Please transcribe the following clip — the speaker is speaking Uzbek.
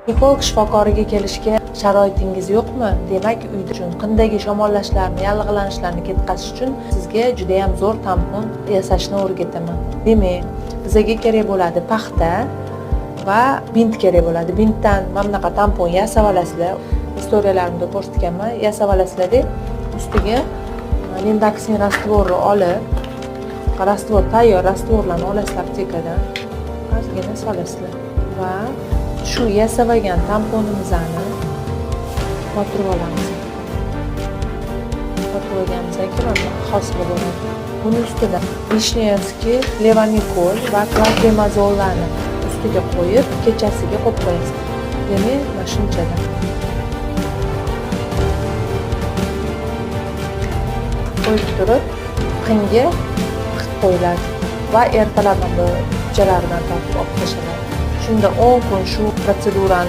Psixolog shifokoriga kelishga sharoitingiz yo'qmi? Demak, uyda uchun qindagi shamollashlarni, yallig'lanishlarni ketkazish uchun sizga juda ham zo'r tampon yasashni o'rgataman. Demak, bizga kerak bo'ladi paxta va bint kerak bo'ladi. Bintdan mana bunaqa tampon yasab olasizlar. Istoriyalarimda ko'rsatganman. Yasab olasizlarda, ustiga lindoksin раствор ni olib, раствор tayyor раствор larni olasizlar aptekadan. Ozgina solasizlar va shu yasab olgan tamponimizni botirib olamiz. Botirib olganimizdan keyin mana bunaqa hosil bo'ladi. Buni ustida Vishnevskiy, levamikol va klotrimazollarni ustiga qo'yib, kechasiga qo'yib qo'yasiz. Demak, mana shunchadan. Qo'yib turib, qinga tiqib qo'yiladi va ertalab mana bu uchalaridan tortib olib tashlanadi. Shunda 10 kun shu protsedurani